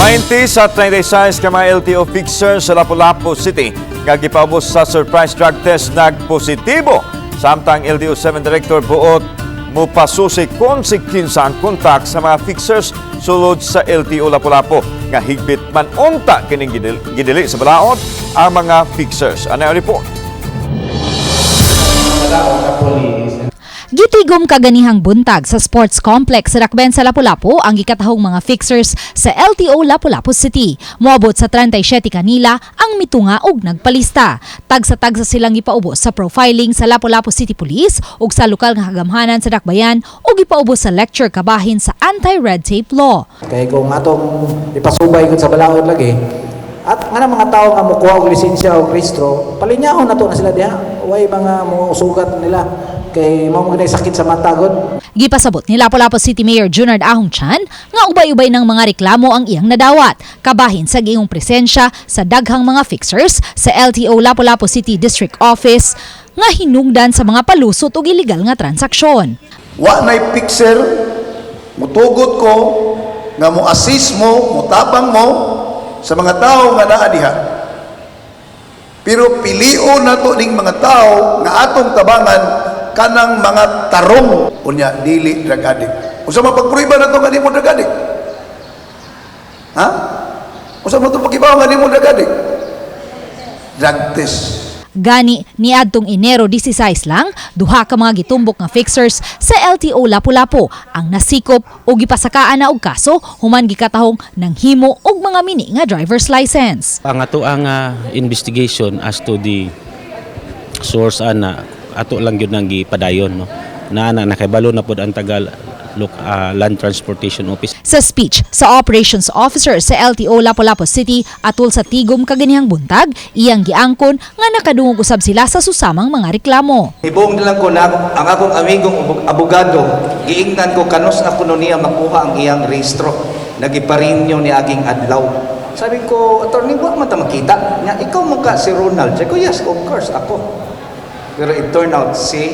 20 sa 36 ka mga LTO fixers sa Lapu-Lapu City nga gipaubos sa surprise drug test nagpositibo. Samtang LTO 7 Director buot mupasusi kung si kinsa ang kontak sa mga fixers sulod sa LTO Lapu-Lapu nga higbit man unta kining gidili sa balaod ang mga fixers. Ano ang report? Gitigom kaganihang buntag sa Sports Complex sa Dakbayan sa Lapu-Lapu ang gikatahong mga fixers sa LTO Lapu-Lapu City. Moabot sa 37 kanila ang mitunga og nagpalista. Tagsa-tagsa silang gipaubos sa profiling sa Lapu-Lapu City Police ug sa lokal nga kagamhanan sa Dakbayan ug gipaubos sa lecture kabahin sa anti-red tape law. Kay kung atong ipasubay gud sa balaod lagi, at nga na mga tao nga mokuha og lisensya o rehistro, palinyahon nato na sila diha. Way mga mo sugat nila kay mao man sakit sa mata gud. Gipasabot ni Lapu-Lapu City Mayor Junard Ahong Chan nga ubay-ubay ng mga reklamo ang iyang nadawat kabahin sa giingong presensya sa daghang mga fixers sa LTO Lapu-Lapu City District Office nga hinungdan sa mga palusot ug illegal nga transaksyon. Wa nay fixer, mutugot ko nga mo assist mo, mutabang mo sa mga tao nga naa diha. Pero pilion nato ning mga tao nga atong tabangan kanang mga tarong, unya dili drug addict. Unsa man pagprueba nato nga di mo drug addict? Ha? Unsa man to pakibaw nga di mo drug addict? Drug test. Gani niadtong Enero 16 lang, duha ka mga gitumbok nga fixers sa LTO Lapu-Lapu ang nasikop o gipasakaan na og kaso human gikatahong ng himo og mga mini nga driver's license. Ang ato ang investigation as to the source ana, ato lang gyud nang gipadayon, no, na ana nakibalo na pod ang taga Land Transportation Office. Sa speech sa operations officer sa LTO Lapu-Lapu City atol sa tigom kaganihang buntag, iyang giangkon nga nakadungog usab sila sa susamang mga reklamo. Hibong na lang ko na ang akong amigong abogado, giingnan ko kanus na kuno niya makuha ang iyang rehistro. Nagiparinyo ni aging adlaw. Sabi ko, "Attorney, wa man ta makita." Nya, "Ikaw man ka si Ronald?" Sabi ko, "Yes, of course, ako." Pero it turned out si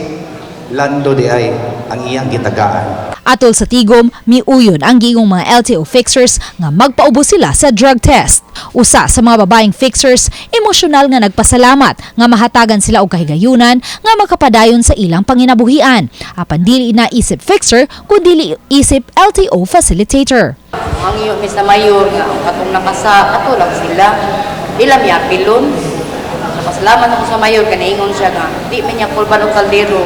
Lando diay ang iyang gitagaan. Atol sa tigom, miuyon ang giingong mga LTO fixers nga magpaubos sila sa drug test. Usa sa mga babaeng fixers, emosyonal nga nagpasalamat nga mahatagan sila og kahigayunan nga makapadayon sa ilang panginabuhian. Apan dili na isip fixer kun dili isip LTO facilitator. Ang iyo mi sa mayor nga ang katong nakasa ato lang sila. Di lang miapilon. So, pasalamat ako sa mayor kay niingon siya nga di man niya kulban og kaldero.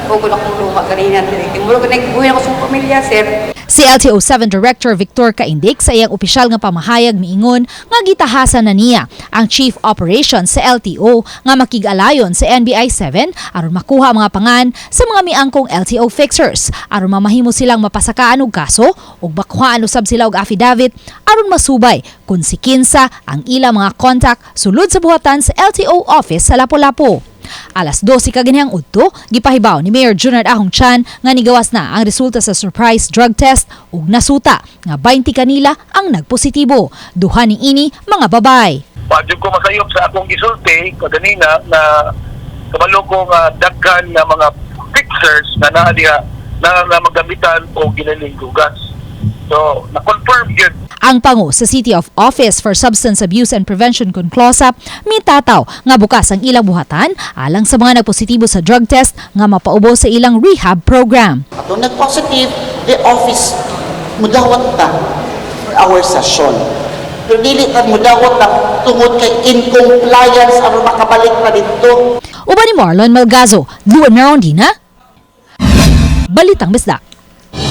Ug akong luha kanina diri. Kay murag nagbuhi ako sa pamilya, sir. Si LTO 7 Director Victor Caindic sa iyang opisyal nga pamahayag miingon nga gitahasan na niya ang Chief Operations sa LTO nga makig-alayon sa NBI 7 aron makuha ang mga pangan sa mga miangkong LTO fixers aron mamahimo silang mapasakaan og kaso ug makuhaan usab sila og affidavit aron masubay kung si kinsa ang ilang mga contact sulod sa buhatan sa LTO office sa Lapu-Lapu. Alas 12 kaganihang udto, gipahibaw ni Mayor Junard Ahong Chan nga nigawas na ang resulta sa surprise drug test ug nasuta nga 20 kanila ang nagpositibo. Duha ni ini mga babay. Wa jud ko masayop sa akong gisulti kaganina na kabalo ko nga daghan nga mga fixers na naa diha na magamitan og ginaling dugas. So, na-confirm gyud. Ang pango sa City of Office for Substance Abuse and Prevention kon CLOSAP mitataw nga bukas ang ilang buhatan alang sa mga nagpositibo sa drug test nga mapaubos sa ilang rehab program. Atong nag-positive, the office mudawat ta for our session. Pero dili ta mudawat ta tungod kay in compliance aron makabalik pa dito. Uban ni Marlon Malgazo, Luan Merondina, Balitang Bisdak.